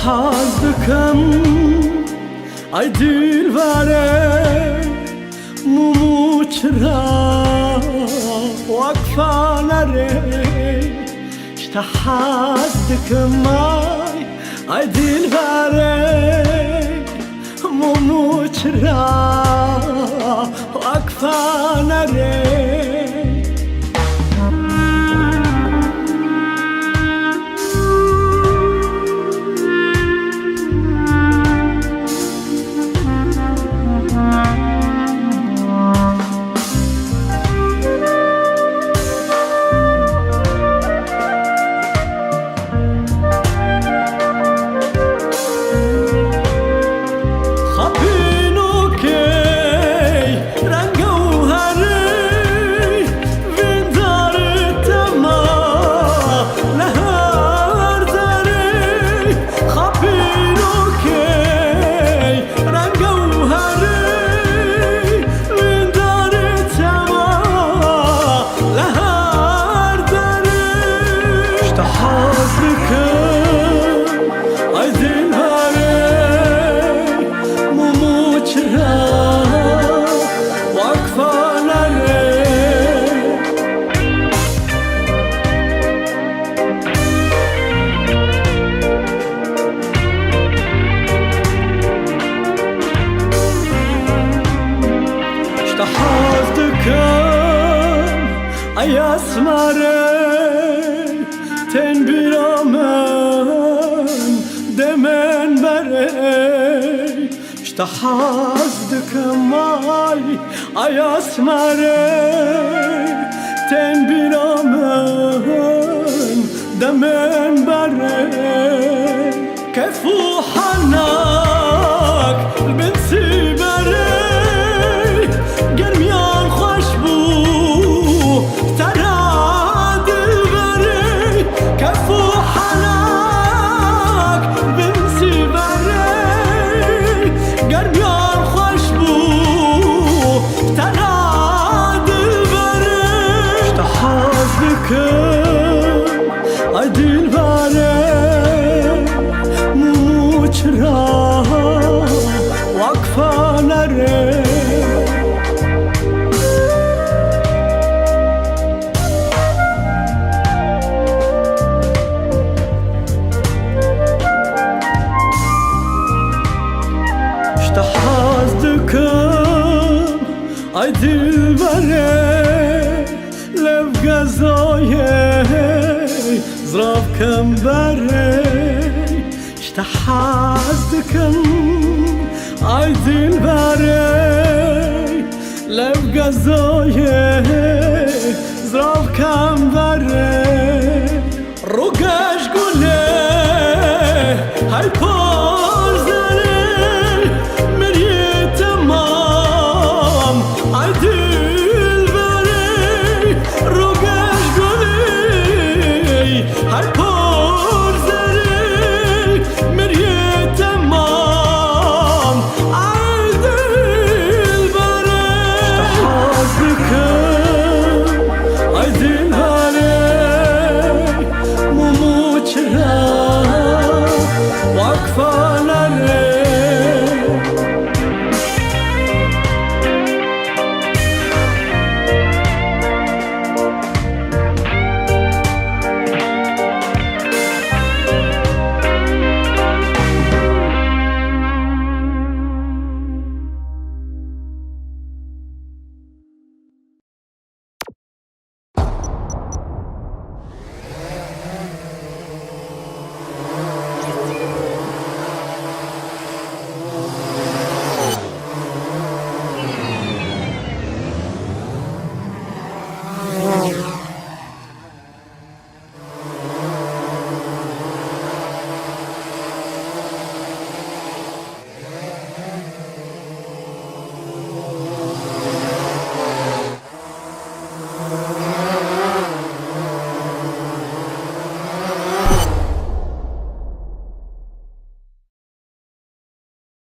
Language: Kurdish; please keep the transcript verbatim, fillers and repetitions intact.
Haz dikim, ay dilbere, mum û çira wek fenerê. Ji te haz dikim, ay, ay dilbere, mum û çira wek fenerê. Xapînokê renge û herê, vîndarê tema li her derê. Xapînokê renge û herê, vîndarê tema li her derê. Ji te haz dikim, ay dilbere, mum û çira wek fenerê. Ji te haz dikim, ay esmerê, tên bîra min, demên berê. Ji te haz dikim, ay, ay esmerê, tên bîra min, demên berê. Kef û henak li bin sîberê, germiyan xweş bû, tera dilberê. Kef û henak bin sîberê, germiyan xweş bû, tera dilberê. Ji te haz dikim, ay dilberê, mum û çira wek fenerê. Ji te haz dikim, ay dilberê, lev gezoyê, zirav kemberê. Ji te haz dikim, ay dilberê, lev gezoyê, zirav kemberê.